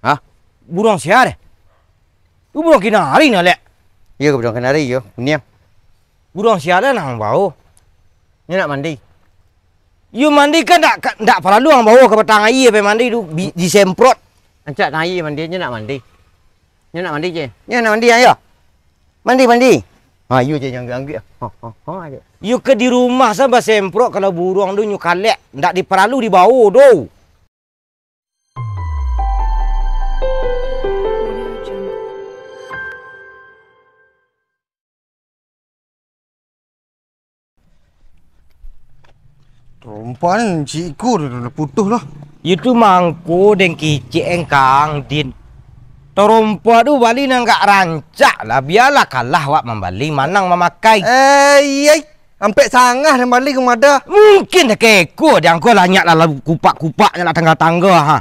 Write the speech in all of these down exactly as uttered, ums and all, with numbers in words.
Hah? Buruang sia deh. Tu buruang kanari nah, Lek. Iyo, buruang kanari, iyo. Kuniang. Buruang sia lah nan bao. Nyo nak mandi. Iyo mandi kan ndak, ka-, ndak paralu ang bao ka batang aia pai mandi tu, bi-, disemprot. Rancak tang aia mandi, nyo nak mandi. Nyo nak mandi je. Nyo nak mandi, ayo. Mandi, mandi. Ha, iyo je, jangan ganggu. Ha, ha, ha, je. Iyo ka di rumah sa basemprot, kalau buruang tu nyo kalek, ndak diparalu dibao doh. Tarompa ni ciku dah putuh lah. Itu mangko den kicik engkang, Din. Tarompa tu bali nan agak rancak lah, bialah kalah awak mambali, manang mamakai. Eh, iya. Ampek sangah den bali ka mada. Mungkin dah keko, di angko lah nyak lah kupak-kupak, nyak lah tangga-tangga, ha.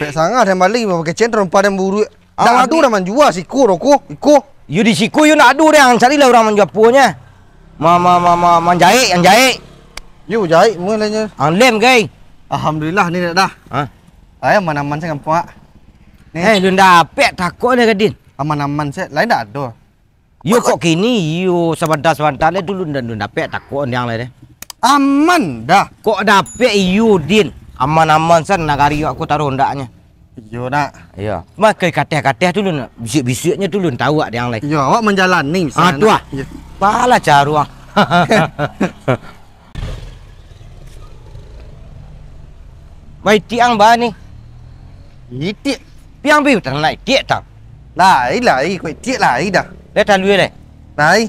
Ampek sangah den bali, bakecek tarompa den buruak. Dak ado urang manjua siko rokok, iko. Yo di siko yo ndak ado deh, ang carilah urang manjua aponyo. Ma-, ma-, ma-, ma-, manjaik, manjaik. Yo jaik, mulainyo. Ang lem, gai. Alhamdulillah, ni dah. Ha? Ai, aman-aman sajo nampak. Ni. Eh, lun dapek takok ni, Gadin. Aman-aman sajo, lain dak ado. Yo, kok kini, yo, sabanta-sabanta lai dulu ndak, ndak dapek takok ondang lai deh. Aman dah. Kok dapek iyo, Din? Aman-aman san nagari awak ko taruh ondaknyo. Iyo, nak. Iyo. Makai kateh-kateh tu lun, bisuak-bisuaknyo tu lun tahu awak deh lai. Iyo, awak manjalani. Ah, tu ah. Iyo. Pala caruang. Baitiak ang ba ni. Itiak. Piang pi tang nak itiak tang. Lai, lai, ko itiak lai dah. Dah talua lai. Lai.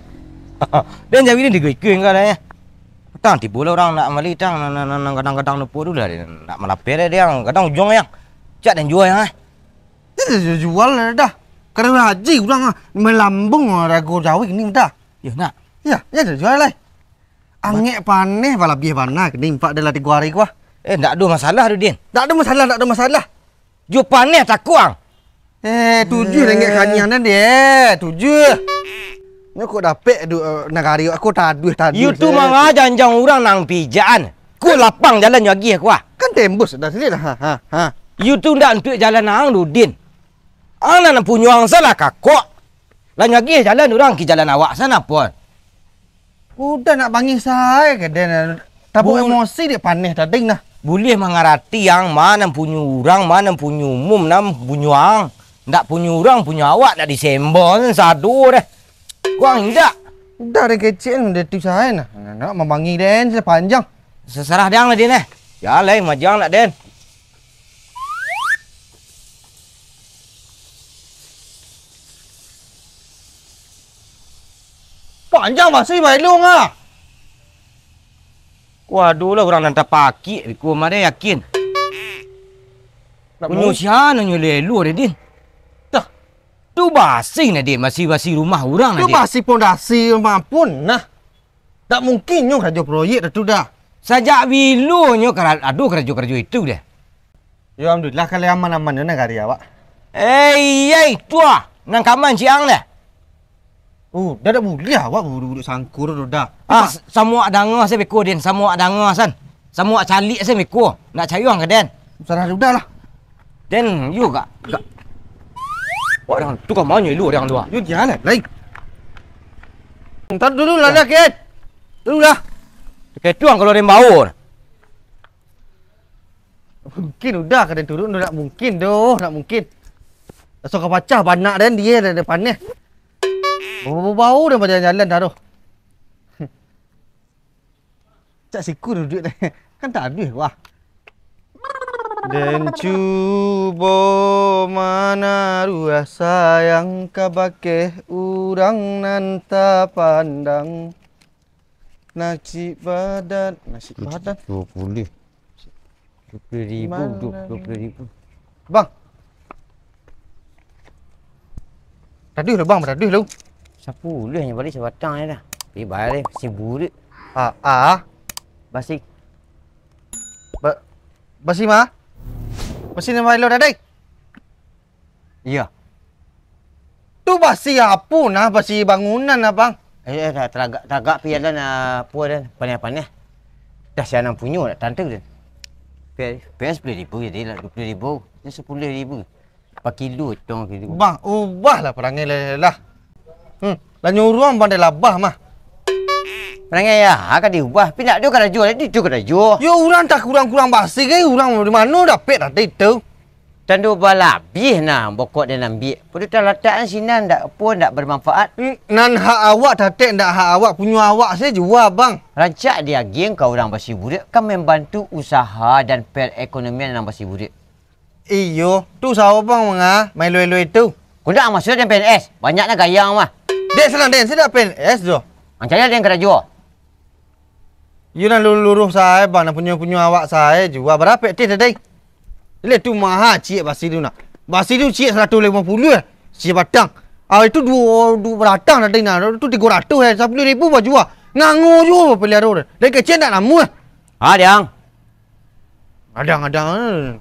Dah jadi ni digo-igo engkau dah, ya. Tang tibo lah urang nak mali tang, nan, nan, nan, nan gadang-gadang nopo tu lah, nak malapeh dah dia, gadang ujuang yang. Cak dan jua yang, eh. Dia dah jual lah dah. Kada haji urang ah, melambung rago jawik ni dah. Ya nak. Ya, ya dah jual lah. Angek paneh balabiah bana kini, empat dah lah tigo hari kuah. Eh, ndak ado masalah tu, Din. Ndak ado masalah, ndak ado masalah. Jo paneh takuang. Eh, tujuah ringgit kaniang nan deh, tujuah. Nyo kok dapek du, eh, nagari aku taduah, taduah. Yu tu manga janjang urang nang pijaan. Ku lapang jalan nyo agiah kuah. Kan tembus dah silik dah. Ha, ha, ha. Yu tu ndak untuak jalan ang tu, Din. Ang nan punyo ang salah kakok. Lah nyo agiah jalan urang ki jalan awak sana pon. Udah nak bangih sae ka den. Tabo emosi dek paneh tadi nah. Buliah mangarati ang, ma nan punyo urang, ma nan punyo umum, nan punyo ang. Ndak punyo urang, punyo awak, ndak disembo, sado deh. Kuang indak. Udah deh kecek, udah tu sae nah. Nak mambangih den sapanjang. Sasarah dang lah den eh. Ya lai, majang nak den. Panjang basi bailung ah. Waduh lah, urang nan tapakik di rumah deh, yakin. Punyo sia nan nyo lelo deh, Din? Dah. Tu basi nah, Din, basi-basi rumah urang nah, Din. Tu basi pondasi rumah pun nah. Dak mungkin nyo karajo proyek dah tu dah. Sajak bilo nyo kara-, ado karajo-karajo itu deh? Yo, alhamdulillah, kalau aman-aman nyo nagari awak. Eh, iya itu ah, nan kaman ciang deh. Oh, dah dak buliah awak buduak-buduak sangkur tu dah. Ah, s-, samuak danga sae beko, Din, samuak danga san. Samuak caliak sae beko. Nak cayuang ka den? Salah sudah lah. Den, yo gak, gak. Wah, dang, tu ka manyo ilu dang tu ah. Yo jalan, lai. Entar dulu lah dah, Ken. Dulu dah. Ketuang kalau den baur. Mungkin udah ka den turun tu, nak mungkin doh, nak mungkin. Langsung ka pacah banak den, dia dah, dah paneh. Bau-bau dah bajalan-jalan dah tu. Cak siku duduak deh. Kan tak habis wah. Den cubo manaruah sayang kabake urang nan tapandang. Nasi padan, nasi padan. Dua puluh. Dua puluh ribu, dua puluh ribu. Bang. Taduh lah, Bang, taduh lah. Sapuluh nyo bali sabatang nyo dah. Tapi bayar deh, si burik. Ah, ah. Basi. Ba-, basi ma? Basi nama lo tadi? Iya. Tu basi apo nah, basi bangunan nah, Bang? Eh, eh, dah, tagak, tagak pi jalan, ah, apo dah, paneh-paneh. Dah, sia nan punyo, nak tantu dah. Pi, pi sapuluah ribu jadi lah, dua puluah ribu. Ni sapuluah ribu. Pakilo tong kilo. Bang, ubahlah parangai lah, lah. Hmm, lah nyuruang bandai labah mah. Parangai ya, ka diubah. Pindah tu karajo, di tu karajo. Yo, urang tak kurang-kurang basi ke, urang di mano dapek tadi tu? Tando balabiah nah, bokok dan ambiak. Pado talatak sinan ndak apo, ndak bermanfaat. Hmm, nan hak awak tatek ndak hak awak, punyo awak se jua, Bang. Rancak diagiang ka urang basiburuak, ka mambantu usaha dan perekonomian urang basiburuak. Iyo, tu sawo bang manga, maelo-elo itu. Kudak ang masuak den P N S, banyak na gaya ang mah. Dek, sanang den, sida P N S doh. Ang cari den karajo. Iyo nan luruh-luruh sae bang, nan punyo-punyo awak sae jua. Barapek teh tadi? Leh tu maha ciek basi tu nak. Basi tu ciek saratuih limo puluah, ciek batang. Ah, itu duo, duo batang tadi nah, tu tigo ratuih, eh, sapuluah ribu bajua. Ngango juo bapaliaro. Dari kecek ndak namuah. Ha, Diang. Adang-adang.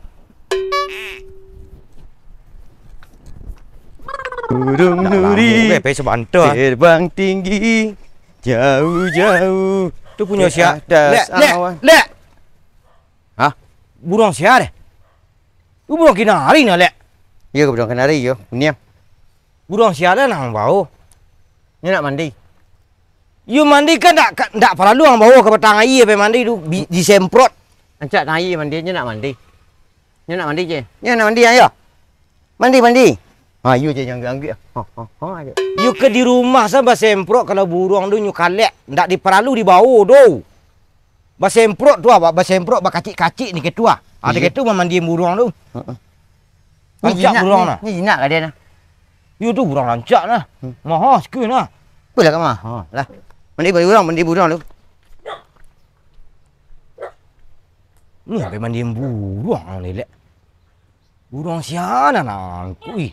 Burung nuri, eh, pai sabanta. Terbang tinggi, jauh-jauh. Tu punyo sia? Lek, lek, lek. Hah? Buruang sia deh? Tu buruang kanari nah, lek. Iyo, buruang kanari, iyo. Kuniang. Buruang sia lah nan bao. Nyo nak mandi. Yo mandi kan ndak, ka-, ndak paralu ang bao ka batang aia pai mandi tu, bi-, disemprot. Ancak tang aia mandi, nyo nak mandi. Nyo nak mandi je. Nyo nak mandi, ayo. Mandi, mandi. Ha, iyo je, jangan angguik-angguik. Ha, ha, ha, ayo. Yo ke di rumah sa basemprot, kalau buruang tu nyo kalek, ndak diparalu dibao doh. Basemprot tu, ah, ba-, basemprot, bakacik-kacik ni ketu, ah. Ah, iyo. Ketu mamandi buruang tu. Heeh. Rancak buruang nah. Ni jinak ka dia nah. Yo tu buruang rancak nah. Hmm. Maha sikit nah. Apolah ka maha lah. Mandi, mandi buruang, mandi buruang tu. Ni sampai mandi buruang ni, lek. Buruang sia nah nangkuk, ih.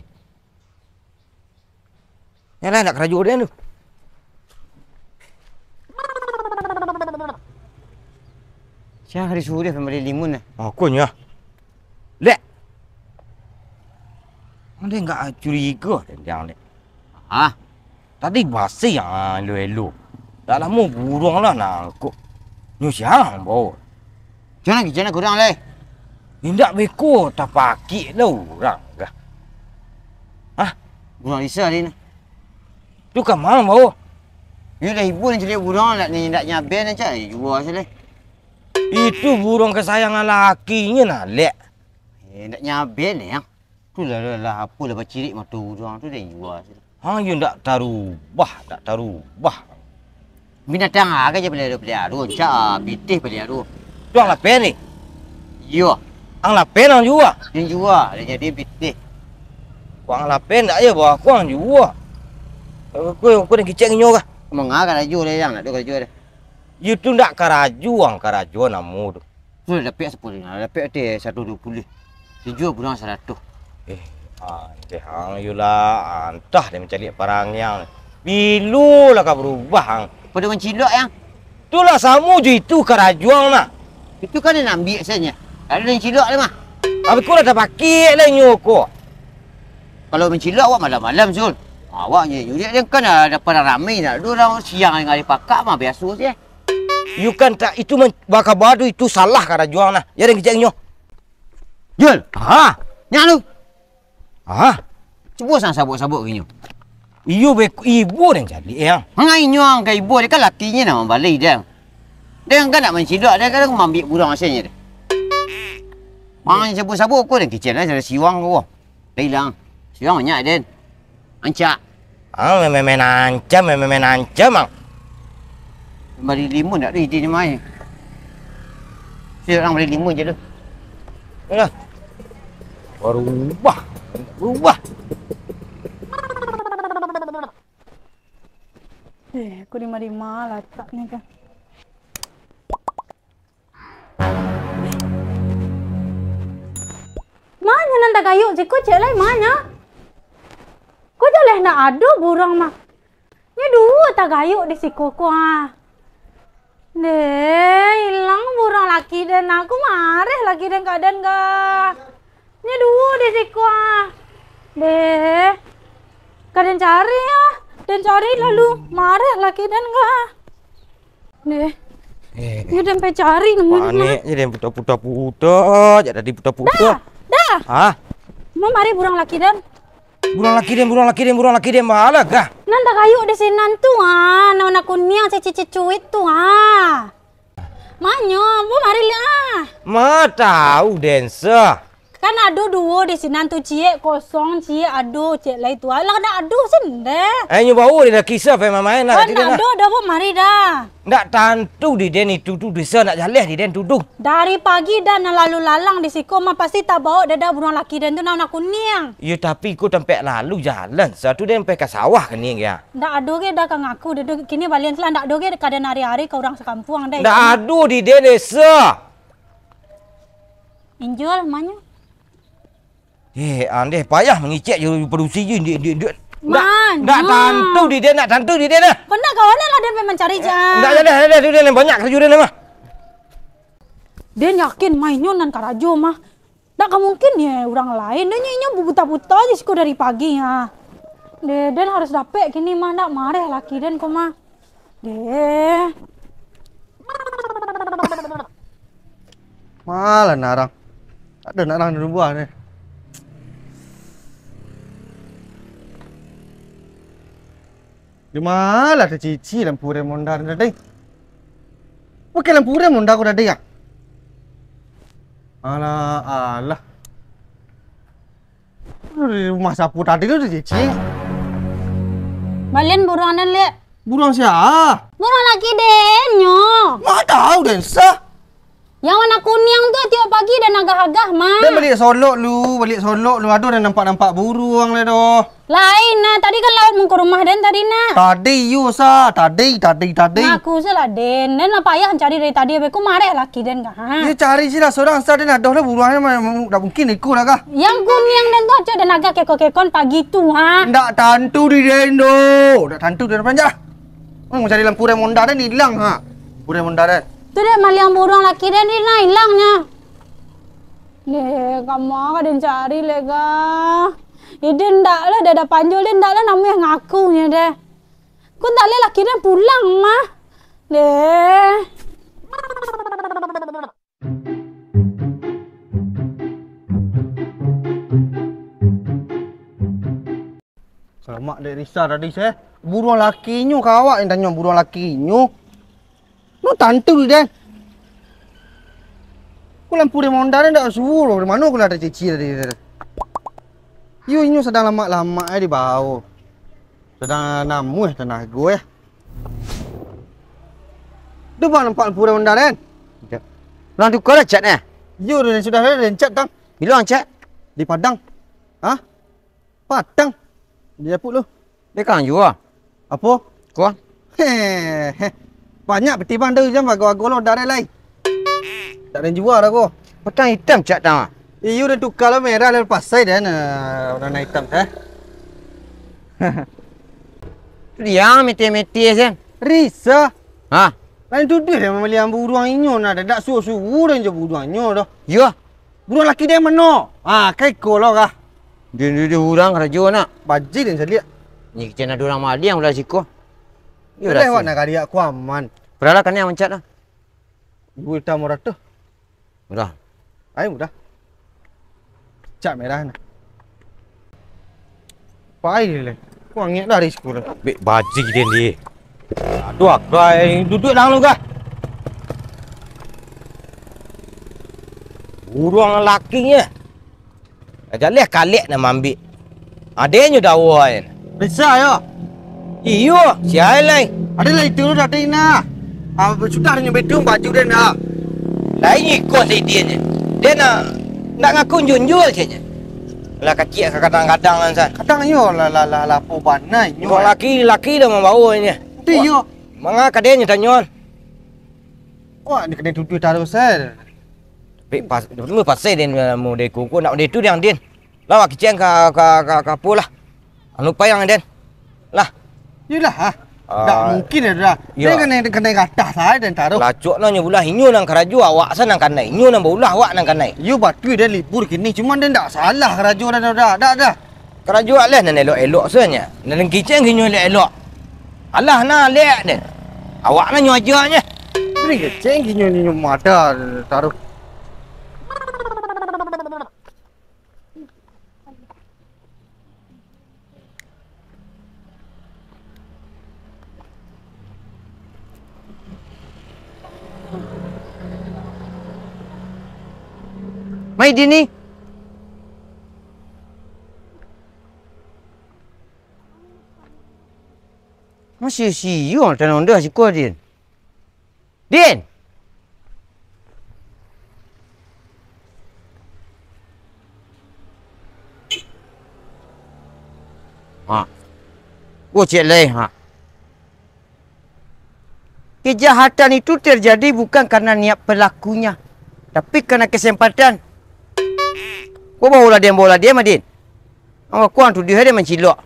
Nyo lah, ndak karajo den tu. Sia hari suruh dia pambali limun lah. Oh, ko nyo. Lek. Ande ndak curigo den, Diang, lek. Ah, tadi basi ang elo-elo. Dak lamo buruang lah nangkok. Nyo sia ang bao. Jan, jan kurang lai. Indak beko tapakik lah urang kah. Hah? Buruang Lisa tadi nah. Tu ka ma ang bao? Yo lah ibo nan caliak buruang, nak ni indak nyaben aja, jua se lai. Itu buruang kasayangan lakinyo nah, lek. Eh, indak nyaben, Yang. Tu lah, lah, lah, apo lah bacirik mato urang tu, den jua se. Hang yo ndak tarubah, ndak tarubah. Binatang aga je paliaro-paliaro, ancak, ah, pitih paliaro. Tu ang lapeh ni? Iyo. Ang lapeh ang jua? Den jua, lah jadi pitih. Ko ang lapeh ndak yo, bawa ko ang jua. Ko, ko, ko den kicek nginyo kah? Manga karajo deh, Yang, ndak ado karajo deh. Yo tu ndak karajo, ang karajo namo tu. Tu lah dapek sapuluah, lah dapek teh satu duo puluah. Dijua buruang saratuih. Eh, ah, deh ang yo lah, antah deh mancaliak parangai ang. Bilo lah ka barubah ang. Pado mancilok, Yang. Tu lah samo jo itu karajo ang nah. Itu kan nan ambiak sajo. Ado nan cilok deh mah. Tapi ko lah tapakik lah inyo ko. Kalau mancilok awak malam-malam, Sul. Awak nyo juliak den kan, ah, ado parang rami nak. Ado urang siang ari pakak mah biaso se. Yo kan tak, itu men-, bakaba tu itu salah karajo ang nah. Yo den kicek nyo. Jul. Ha? Nyak lu. Ha? Cubo sang sabok-sabok ka inyo. Iyo, be-, ibo den caliak, Yang. Manga inyo ang ka ibo, dek kan lakinyo nan mambalai, Yang. Den kan nak mancilok, den kan maambiak buruang asenyo deh. Manga sabok-sabok ko, den kicek lah, siwang ko. Dah ilang. Siwang banyak, den. Ancak. Ah, main-main ancam, main-main ancam, ang. Bali limun dak tu ide ni mai. Sudah urang bali limun je tu. Alah. Barubah. Barubah. Eh, aku di ma-di ma latak ni kan. Ma nyo nan tagayok siko, cek lai, ma nyo? Ko jaleh ndak ado buruang mah. Nyo duo tagayok di siko ko, ah. Deh, ilang buruang laki den, aku mareh laki den ka den, ga. Nyo duo di siko, ah. Deh. Ka den cari, ah. Den cari lalu mareh laki den, ga. Deh. Eh. Yo den pai cari nemu. Panek je den puta-puta-puta, jak tadi puta-puta. Dah, dah. Hah? Ma mari buruang laki den. Buruang laki den, buruang laki den, buruang laki den, baa lah gah. Nan tagayuk di sinan tu, ah, nan warna kuniang, cicuik-cicuik tu, ah. Ma nyo, ma mari liak, ah. Ma tau den se. Kan ado duo di sinan tu, ciek kosong, ciek ado, ciek lai tu. Alah, ndak ado sendeh. Eh, nyo bawo di laki se, pai mamain lah. Oh, ndak ado dah, ma mari dah. Ndak tantu di den itu tu, bisa ndak jaleh di den tuduh. Dari pagi dah nan lalu lalang di siko mah, pasti tabao dah, dah buruang laki den tu nan warna kuniang. Iyo, tapi iko tampek lalu jalan, satu den pai ka sawah kini, ya. Ndak ado ge dah ka ngaku, dah, dah kini balian se lah, ndak ado ge ka den ari-ari ka urang sakampuang dah. Ndak ado di den desa. Injul, ma nyo. Eh, andeh payah mangicek jo padusi jo, ndak, ndak, ndak. Ndak, ndak tantu di den, ndak tantu di den, nah. Kok ndak kawan lah den pai mancari, eh, ja. Ndak jaleh, jaleh, tu den banyak karajo den mah. Den yakin ma inyo nan karajo mah. Ndak ka mungkin ye urang lain. Den nyo inyo buta-buta se siko dari pagi, ha. De, den harus dapek kini mah, ndak mareh laki den ko mah. Deh. Malah narang. Ado narang di rumah ni. Di malah tacici lampu rem Honda tadi. Pakai lampu rem Honda ko tadi, ah? Alah, alah. Di rumah sapu tadi tu, Cici? Balian buruang den, Lek. Buruang sia? Buruang laki den nyo. Ma tau den se. Yang warna kuniang tu, tiok pagi den agah-agah, mah. Den baliak Solok lu, baliak Solok lu. Ado den nampak-nampak buruang lai doh. Lain, nah. Tadi kan lewat muko rumah den tadi, nah. Tadi iyo sa, tadi, tadi, tadi. Ngaku se lah, den. Den lah payah cari dari tadi, abih ko mareh laki den, kah? Ha? Iyo, cari se lah surang sa, den adoh lah buruangnyo, ma-, ma-, ndak mungkin iko lah, kah? Yang kuniang den tu, acok den agak keko-kekon pagi tu, ha? Ndak tantu di den tu. Ndak tantu di den panjang. Hmm, cari lampu rem Honda den ilang, ha. Lampu rem Honda den. Tu dek maliang buruang laki den ilang-ilangnyo. Deh, kama ka den cari, Lek, kah? Ih, den ndak lah, dah, dah panjul, den ndak lah namuah ngakunyo deh. Kok ndak leh laki den pulang mah. Deh. Salamak dek Risa tadi, seh. Buruang lakinyo ka awak yang tanyo, buruang lakinyo. No tantu den. Ko lampu rem Honda den ndak suruh, dari mano ko lah tacici tadi. Iyo, inyo sadang lamak-lamak ai di bawah. Sadang namuah tanago, eh. Tu bang nampak lampu rem Honda den. Urang tuka lah cat, eh? Iyo, den sudah den cat, tang. Bilo ang cat? Di Padang. Hah? Patang. Di dapur lu. Dek ang jua. Apo? Ko? Heh, heh. Banyak peti bang tu, jam ago-ago lo dareh lai. Tak ada yang jual aku. Patang hitam cak tang. Iyo, dah tukar lah merah, lalu pasai dah, nah, warna hitam, eh. Tu dia mete-mete sen. Risa. Ha? Lain tuduh dia mamalian buruang inyo, nah, dak suruh-suruh dan je buruang inyo doh. Yo. Buruang laki dia mano? Ah, kai ko lo kah? Dia, dia, dia urang karajo nak. Bajik dia saliak. Ni kecil ada urang maliang ulah siko. Yo, dah awak nak kariak ku aman. Peralah kan yang mencak lah. Ibu hitam murah tu. Murah. Ai murah. Cak merah nah. Pai le. Ku angek dari sekolah. Bek bajik dia ni. Aduh, agai. Duduk dalam lu, gah. Buruang lakinyo. Jaleh kalek nan maambiak. Adenyo dawa en. Bisa yo. Iyo, siai lai. Ada lah itu tadi nah. Ah, sudah nyo bedung baju den dah. Lain iko sidin je. Den nak, nak ngaku junjul saja. Lah kacik ka kadang-kadang kan san. Kadang iyo lah, lah, lah, lah, apo bana inyo. Kok laki, laki dah mambawa inyo. Itu iyo. Manga ka den nyo tanyo. Wah, ni kena tuduh taruh sel. Tapi pas, dulu pasai den mau deko ko nak deko tu yang den. Lah, wak kicen ka, ka, ka, ka apo lah. Anu payang den. Lah. Iyolah, ha. Ah. Ndak mungkin ya, dah. Yo. Dia kena, kena gatah saja dan taruh. Lacok no nyo bulah inyo nang karajo, awak sa nang kanai. Inyo nang baulah, awak nang kanai. Yo, batua dia libur kini, cuman dia ndak salah karajo dah, dah, dah, dah. Karajo aleh nan elok-elok saja. Nan kicen inyo elok-elok. Alah nah, lek den. Awak nah nyo aja nyo. Ni kicen inyo ni nyo mada taruh. Mai, Din ni. Masih siang tanah onda siko, Din. Din! Ha. Gocek lai, ha. Kejahatan itu terjadi bukan karena niat pelakunya, tapi karena kesempatan. Ko bawa lah Din, bawa lah Din, Madin. Awak kuang tuduah dia mancilok.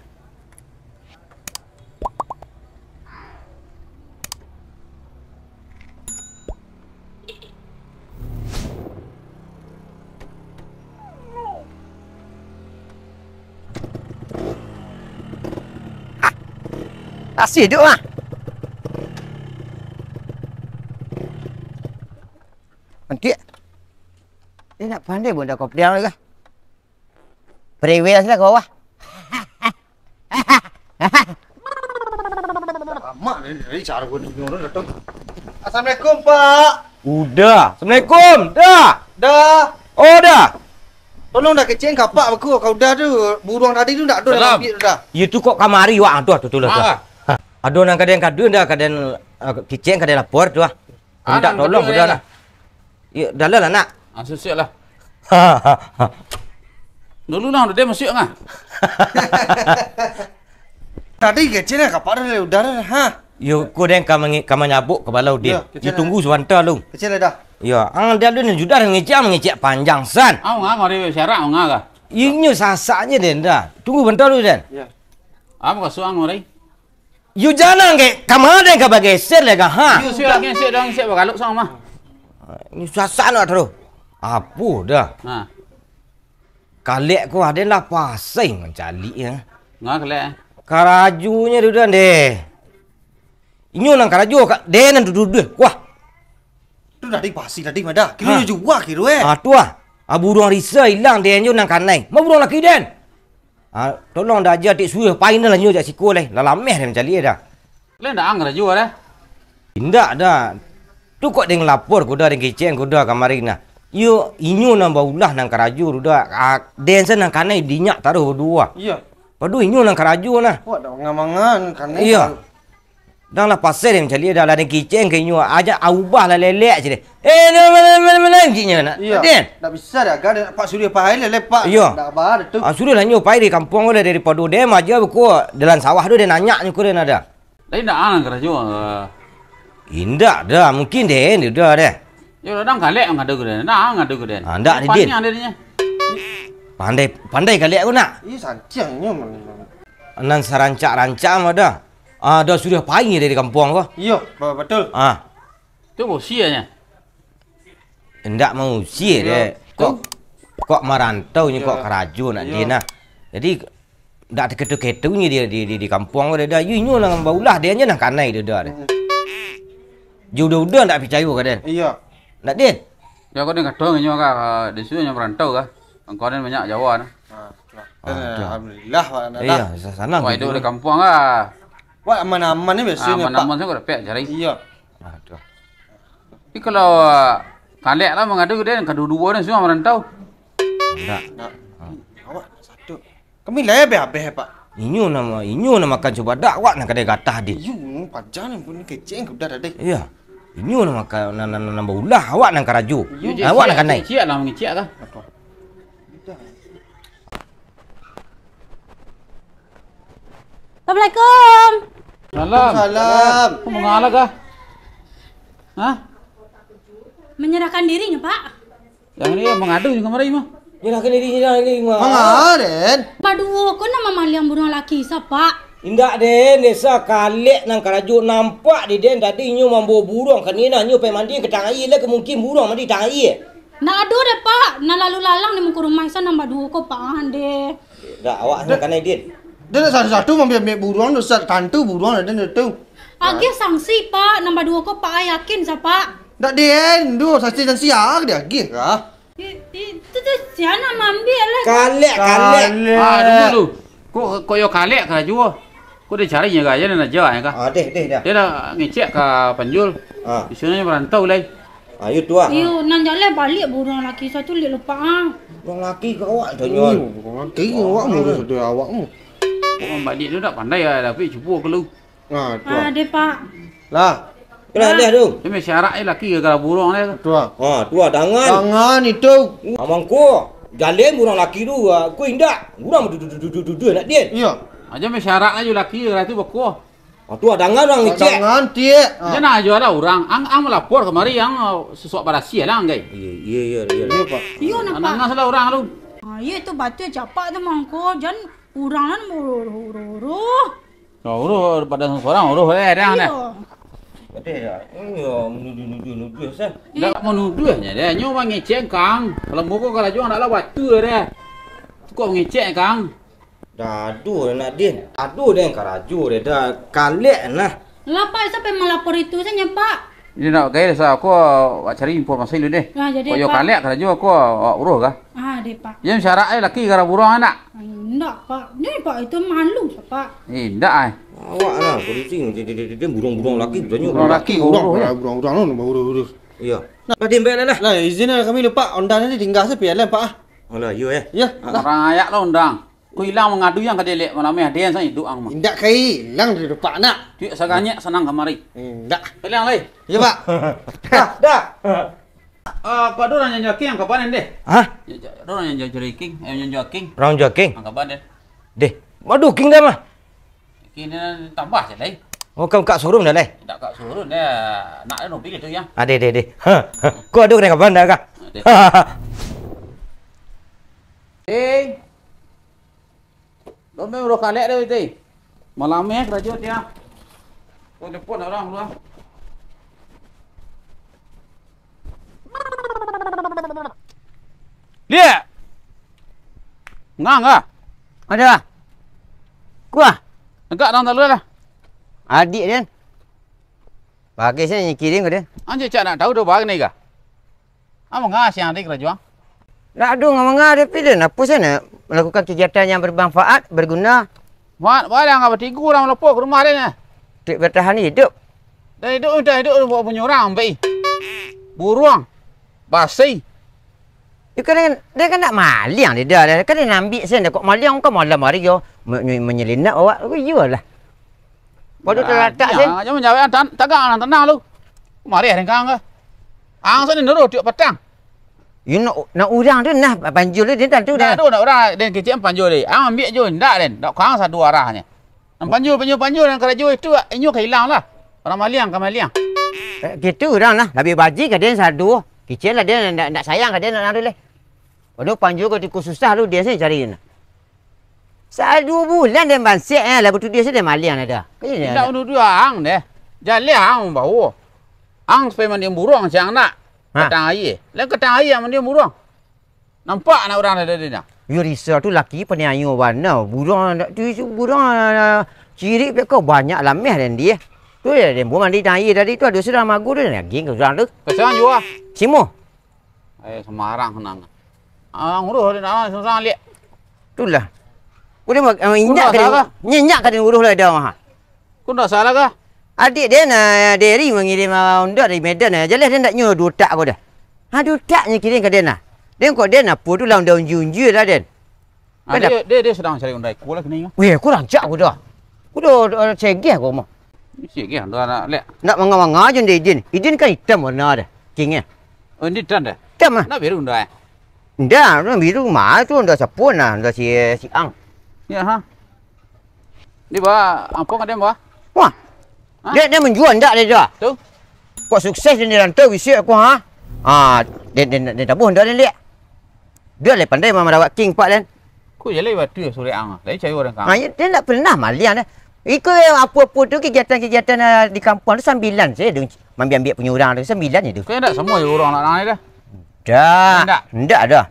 Kasih duk ah. Nanti dia nak pandai pun dah kau pediang lagi. Prewel salah kau ah. Lama ni, ni cara gua ni, orang datang. Assalamualaikum, Pak. Udah. Assalamualaikum. Dah. Dah. Oh, dah. Tolong dah kecek kapak aku, kau dah tu, buruang tadi tu ndak ada dah. Salam. Ambil tu dah. Itu kok kamari wak, aduh tu, tu lah tu. Ah. Ha, ada nang kadang-kadang dah, kadang, ah, kecek kadang lapor tu ah. Ah, minta tolong budak lah. Iyo, dah lah, nak. Ah, susik lah. Dulu lah, udah dia masuk ngah. Tadi kecil lah, kapak dah, udah dah, ha. Yo, ko den ka mangi-, ka manyabuk ka balau, Din. Yo, kecil lah. Yo, tunggu sabanta lu. Kecil lah dah. Yo, ang dia lu ni judah mangecek, mangecek panjang san. Ah, ngah, ngah, syarak, ngah kah? Inyo sasaknyo, Den, dah. Tunggu sabanta lu, Den. Yo. Ah, makasuang, ngah, Rai. Yu janang ke, kama den ka bageser lai ka, ha? Yu, siap, siap, siap, siap, bagaluk sama mah. Ni sasak nak taruh. Apo dah? Ha. Kalek ko aden lah pasai mancaliak, ya. Ngah kalek, eh? Karajonyo tu dah deh. Inyo nan karajo, ka-, den nan duduh, duduh. Wah. Tu tadi pasi tadi mah dah. Kiro ha. Nyo juo kiro, eh. Ah, tu ah. Ah, buruang risa ilang den jo nan kanai. Ma buruang laki den? Ah, tolong dah aja tik suruh pai lah nyo jak siko lai. Lah lameh den mancaliak dah. Lai ndak ang karajo dah? Indak dah. Tu kok den lapor ko dah, den kecek ko dah kamari nah. Iyo, inyo nan baulah nan karajo tu dah. Ah, den sa nan kanai dinyak taruh baduo. Iyo. Pado inyo nan karajo nah. Wak dah manga-manga nan kanai. Iyo. Dang lah pasai den mancaliak dah, lah den kicek ka inyo, ajak aubah lah lelek je deh. Eh, ni mana, mana, mana, cik nyo nak. Iyo. Den. Ndak bisa dah, kan, Pak Suryo pai lelek, Pak. Iyo. Ndak ba dah tu. Ah, suruah lah nyo pai dari kampuang ko lah, daripado den aja beko dalam sawah tu den nanyak nyo ko den ada. Lai ndak ang karajo, eh. Indak dah, mungkin den, udah deh. Yo, dah kalek mangadu ka den, dah mangadu ka den. Ah, ndak, Din. Paniang deh dinyo. Pandai, pandai kalek ko nak. Ih, sancang nyo. Nan sarancak-rancak mah dah. Ah, dah sudah pai dari kampuang ko. Iyo, ba-, betul. Ah. Tu bosia nyo. Indak mausia deh. Iyo. Kok, kok marantau nyo, iyo, kok karajo nak, iyo, Din nah. Jadi, ndak taketu-ketu nyo di, di, di, di kampuang ko deh dah. Yo, inyo nan baulah, den nyo nan kanai deh dah deh. Hmm. Jo udah-udah ndak picayo ka den. Iyo. Ndak, Din? Yo, ko den kato nyo ka, di siko nyo marantau ka. Angkau den banyak Jawa nah. Ah, tu lah. Ah, tu. Alhamdulillah, Pak, nah. Iyo, sa-, sanang. Wah, iduik di kampuang ka. Wah, aman-aman ni biaso nyo, Pak. Aman-aman sajo ko dapek cari. Iyo. Ah, tu. Tapi kalau, ah, kalek lah mangadu ka den, kaduo-duo den samua marantau. Ndak. Ndak. Ah. Awak satu. Kami lah abeh-abeh, Pak. Inyo nan ma-, inyo nan makan cubadak, awak nan kadai gatah, Din. Iyo, paja nan pun kecek, udah dah deh. Iyo. Inyo nan makan, nan, nan, nan, nan baulah, awak nan karajo. Iyo. Awak nan kanai. Ciek lah, mangicik lah. Apa? Udah. Assalamualaikum. Salam. Salam. Kok mangalah kah? Hah? Menyerahkan dirinya, Pak. Yang ni mangadu jo kamari mah. Nyerahkan diri, nyerahkan diri, mah. Manga, Den? Baduo ko nan mamaliang buruang laki sa, Pak. Indak, Den, desa kalek nan karajo nampak di den tadi inyo mambawa buruang ka ni nah, inyo pai mandi ka tangah aia lah, ka mungkin buruang mandi tangah aia. Ndak ado deh, Pak. Nan lalu lalang di muko rumah sa nan baduo ko, Pak, ah, deh. Dah, awak nan kanai, Din. Dia nak satu-satu mambiak-ambiak buruang tu, sa-, tantu buruang ada tu. Agih sanksi, Pak. Nan baduo ko, Pak, yakin sa, Pak. Ndak, Den. Duh, sanksi-sanksi ah, dia agih kah? I-, itu tu sia nan mambiak lah. Kalek, kalek. Kalek. Ah, tunggu dulu. Kok, kok yo kalek karajo? Kok dia cari nyo gaya nan aja nyo kah? Ah, deh, deh, dah. Dia dah ngecek ka Panjul. Ah. Di siko nyo marantau lai. Ha, iyo tu ah. Iyo, nan jaleh baliak buruang laki satu liak lupa ah. Urang laki ka awak tanyo. Hmm, urang laki ka awak murus tu awak mu. Urang baliak tu dak pandai ah, tapi cubo ka lu. Ha, tu ah. Ah, deh, Pak. Lah. Lah, lah tu. Dia mesti syarat eh laki gara-gara buruang dia tu. Tu ah. Ha, tu ah, dangan. Dangan itu. Amang ko, jaleh buruang laki tu, ah, ko indak. Buruang duduh nak dia. Iyo. Aja mesti syarat aja laki gara tu bako. Ah, tu ah, dangan urang ngecek. Dangan, Tiek. Ah. Jan ajo lah urang. Ang, ang malapor kamari, ang, ah, sasuak barasiah lah, ang, gai. Iyo, iyo, iyo, iyo. Iyo, Pak. Iyo, nampak. Ang, ang salah urang lu. Ah, iyo, itu batua capak tu, mangko. Jan urang lah, uruh, uruh, uruh. Nah, uruh pada sorang, uruh, eh, dah, dah. Iyo. Iyo, menuduh-nuduh, nuduh, sah. Ndak manuduah nyo, dah. Nyo mangecek, Kang. Kalau muko karajo ndak lah batua, dah. Kok mangecek, Kang? Dah, aduh, nak din. Aduh, den karajo deh, dah kalek nah. Lah, Pak, siapa yang melapor itu saja, Pak? Ini nak gaya sa, aku awak cari informasi dulu deh. Nah, jadi, kok yo Pak. Kalek karajo aku awak uruh kah? Ah, deh, Pak. Yang syarat eh laki gara buruang anak. Indak, Pak. Ni, Pak, itu malu, Pak. Eh, indak ai. Awak lah, polisi, dia, dia, dia, dia buruang-buruang laki, buruang laki, buruang, buruang, buruang, buruang, buruang. Iya. Nah, din, baiklah lah. Lah, izin lah kami lupa, Honda ni tinggal sepi lah, Pak ah. Alah, iyo eh. Iya. Orang ayak lah undang. Ko ilang mangadu yang ka dialek malam ni, ado yang sangat iduik ang mah. Indak ka ilang di depan nak. Duit saganyak sanang kamari. Indak. Ilang lai. Iya, Pak. Dah, dah. Ah, kok ado urang nyanjo king, ang kabanan deh. Hah? Ado urang nyanjo king, eh, nyanjo king. Urang nyanjo king? Ang kabanan deh. Deh, madu king dah mah. King ni tambah se lai. Oh, kau ka showroom dah lai? Indak ka showroom dah. Nak ado mobil tu yang. Ah, deh, deh, deh. Ha, ha. Kok ado urang kabanan dah kah? Ado. Eh. Dompet udah kalek dah, Uti. Malam eh, karajo tiang. Kau telepon orang dulu ah. Liak! Ngang kah? Ada. Kuah. Negak dalam talu lah. Adik, Den. Bagai sen nyo kirim ka den. Anjo cak nak tahu do baa ni kah? Ang manga siang tadi karajo ang? Nak ado manga, tapi den apo sen nak melakukan kegiatan yang bermanfaat, berguna. Mat, baa ang ka batigo urang malapor ka rumah den, eh? Untuk bertahan hidup. Dan hidup, minta hidup buat punyo urang, ampai. Buruang. Basi. Yo kan, den kan nak maliang, den dah, kan den ambiak sen, kok maliang kan malam hari yo, me-, me-, manyelinap awak, iyolah. Pado talatak sen. Jan manjawek, tan-, tagak nan tanang lu. Mareh den ka ang ka. Ang sen nuruik tiok patang. Yo nak, nak urang tu nah, panjul tu, den tantu dah. Nak tu, nak urang, den kecek panjul deh. Ang ambiak jo, indak den. Nak ka ang sado arahnyo. Nan panjul, panjul, panjul, nan karajo itu, inyo ka ilang lah. Urang maliang, ka maliang. Eh, gitu urang lah. Labiah bajik ka den sado. Kicen lah den, ndak, ndak sayang ka den, ndak, ndak, leh. Waduh, panjul ka tiku susah lu, den sen cari nah. Sa duo bulan den bansiak, eh, lagu tu den sen den maliang dah. Kayaknya indak dah. Nuduah ang deh. Jaleh ang mambawo. Ang supayo mandiang buruang siang nak. Ha. Katang aia. Lain katang aia mandiang buruang. Nampak anak urang tadi nah? Yo, Risa tu laki paniayo bana. Buruang tu, buruang, ah, cirik peko banyak lameh den di. Tu yo, den buruang mandi aia tadi tu, ado surang magu tu, daging ka urang tu. Kasian jua. Simo. Eh, sembarang senang. Ah, nguruh den, ah, susah liak. Itulah. Udah, ah, inyak ka den, nyenyak ka den uruh lah dah, mah. Ko ndak salah kah? Adik den, ah, Derry mangirim, ah, Honda dari Medan, ah. Jaleh den ndak nyo duo tak ko dah. Ha, duo tak nyo kirim ka den, ah. Den kok den, apo tu lah Honda unji-unji lah den. Ah, kan dia, dia, dia sedang cari Honda iko lah kini. Weh, ko rancak ko dah. Ko dah, dah segeh ko mah. Segeh Honda nak lek. Ndak manga-manga aja ndak Idin. Idin kan itam warna dah. King eh. Oh, ini itam dah? Itam ah. Ndak biru Honda eh? Ndak, Honda biru mah tu Honda sapo nah, Honda si, si Ang. Ya ha. Ni, Bah, apo ka den, Bah? Wah. Ha? Dek, den manjua ndak, dek, dah? Tu. Kok sukses den di rantau, bisuak aku, ha? Ah, den, den, den tabuah ndak, den, dek? Dah lah pandai mamarawat King, Pak, den. Ko jalai batua surek ang, lai cayo urang ka ang. Ha, yo, den ndak pernah maliang, deh. Iko, apo-apo tu, kegiatan-kegiatan, ah, di kampuang tu sambilan sajo, den, maambiak-ambiak punyo urang tu, sambilan je tu. Kau ndak samo jo urang nak nang ni dah? Dah. Ndak? Ndak dah.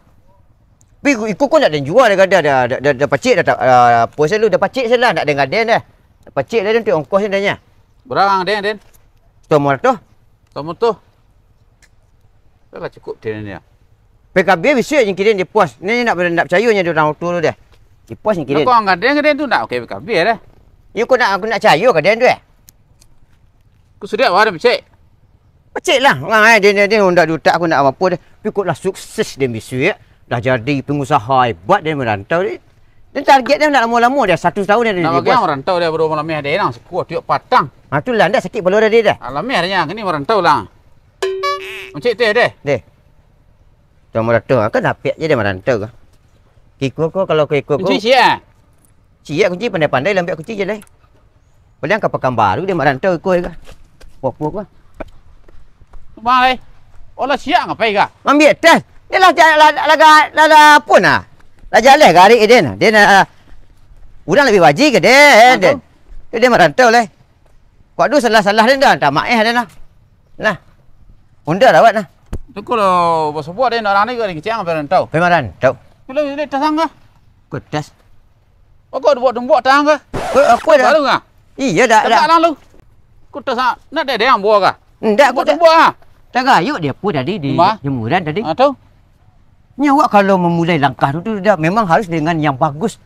Tapi iko, iko ko ndak den jua dah, dah, dah, dah, dah pacik dah, tak, ah, apo selalu dah pacik salah, ndak den gaden dah. Pacik dah den tu ongkos ni dah nya. Bara ang den, den? Satalah tu. Satalah tu. Dah lah cukup den ni. P K B bisuak je kirim di pos. Ni ndak, ndak picayo nyo di urang oto tu dah. Di pos je kirim. Kok ang gaden, gaden tu ndak pakai P K B dah? Yo, ko ndak, ko ndak cayo gaden tu eh. Ko sudah awak dah pacik. Pacik lah. Ngai, den, den, den, ndak di utak aku ndak apo-apo deh. Tapi kok lah sukses den bisuak. Dah jadi pengusaha hebat den marantau deh. Den target den ndak lamo-lamo deh, satu tahun den. Nak bagi marantau deh, baru malam ni ado nang siko tiok patang. Ha, tu lah, ndak sakik kepala dah deh dah. Alam ni harinya, kini marantau lah. Mancik teh deh. Deh. Tuan marantau, kan apik je deh marantau ka. Kiko ko, kalau kiko ko. Kunci siap? Siap kunci, pandai-pandai lah ambiak kunci je deh. Paling ka Pakanbaru deh marantau iko ka. Popo ko. Bang, eh. Olah siap ngapai ka? Ambiak teh. Dia lah, lah, lah, lah, lah, lah pun lah. Lah jaleh gari den. Den, ah, urang labiah baji ka den, den. Tu den marantau lai. Kok ado salah-salah den dah, mintak maaf den lah. Nah. Onda rawat nah. Tu kalau basobok den, urang ni ka dikecek ngapai marantau? Pai marantau. Kalau dia tasang ka? Kertas. Kok dibuak tumbuak tang ka? Ko, aku dah. Baru ka? Iya, dah, dah. Dah lang lu. Kok tasang, nak dek yang buah ka? Ndak, aku buak tak. Tumbuak ka? Tagayuk dia pun tadi di Ma? Jemuran tadi. Ah, tu. Nyo awak kalau memulai langkah tu, tu dah memang harus dengan yang bagus.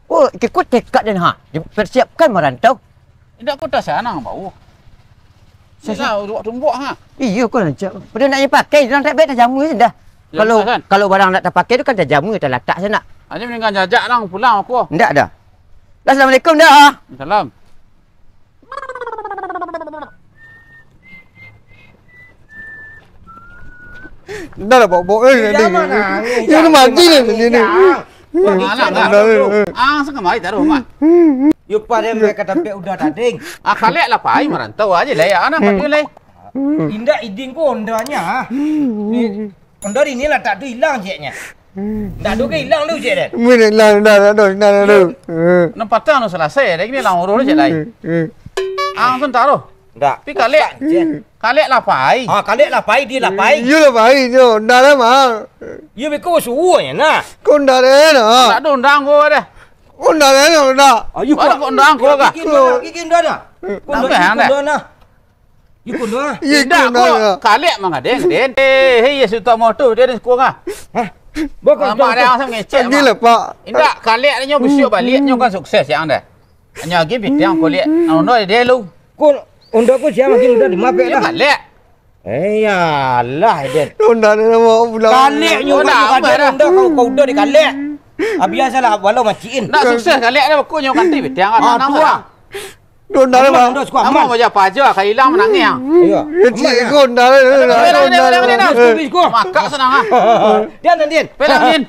Oh, kiko tekad den ha. Dipersiapkan marantau. Indak ko tasanang bau. Sasa- Iyolah, uruak tumbuak ha. Iyo ko rancak. Pado nak dipakai, urang tak baik tajamu je dah. Ya, kalau, kan? Kalau barang nak tapakai tu kan tajamu, talatak sanak. Aja mendingan jajak lang pulang aku. Indak dah. Dah, assalamualaikum dah. Salam. Dah lah, bok-bok, eh, Yo, tadi. Jangan nangis, Yo, jangan mati lah nangis, tadi ni. Jangan. Wah, Alah, bicak alah. Dah, dah. Ah, langsung kemari taruh, Mat. Yo, pada mereka tampek udah tading. Ah, kalek lah pai marantau aja lah ya, anak Hmm. patut lah. Indak idin ko ondanya. Ni, onda di ni lah tak tu hilang ceknya. Ndak ado ka ilang lu, cek den. Mun ilang, dah, dah, dah, dah, dah, dah. Eh. Nan patang tu salasai, dah kini lah urus cek lai. Eh, eh. Ang tu taruh. Ndak. Tapi kalek. Cek. Kalek lah pai. Ha, kalek lah pai, dia lah pai. Iyo lah pai, yo. Ndak lah, Mak. Yo, beko suruh nya, nah. Kau ndak ada, nah. Ndak ada undang gua dah. Kau ndak ada, nah, ndak. Ayo, Mana kau kau undang gua kah? Gigi, gigi, gigi, ndak ada. Kau Nambah, ndak, ndak? Ndak ada. Yo, kau ndak. Iyo, Indak, kau ndak, kau nah. Kalek mangadeng, den. Eh, hei, ya, suta motor, dia ada sekolah. Hah? Bokong, Mamak bokong. Dia langsung ngecek, Mak. Gila, Pak. Indak, kalek nyo, bisuak balik nyo kan sukses, yang dah. Hanya lagi bitiang kulik. Anu dah dia lu. Ko, onda ko sia makin udah dimapek Dia dah. Kalek. Eh, yalah, Eden. Onda ni nama pulang. Kalek nyo Onda kan apa ada dah? Onda kau, kau udah dikalek. Ah, biasalah, walau maciin. Ndak sukses kalek dah, ko nyo kanti bitiang kan. Ah, Nama tu dah? Ah. Onda ni, Bang. Onda suka Nama aman. Baja paja, ka hilang menangis. Iyo. Kecil Aman, ya? Ko onda ni, Aman, onda aman, ni. Aman, aman. Bisko, bisko. Makak senang ah. Dia nanti. Pelang, Din.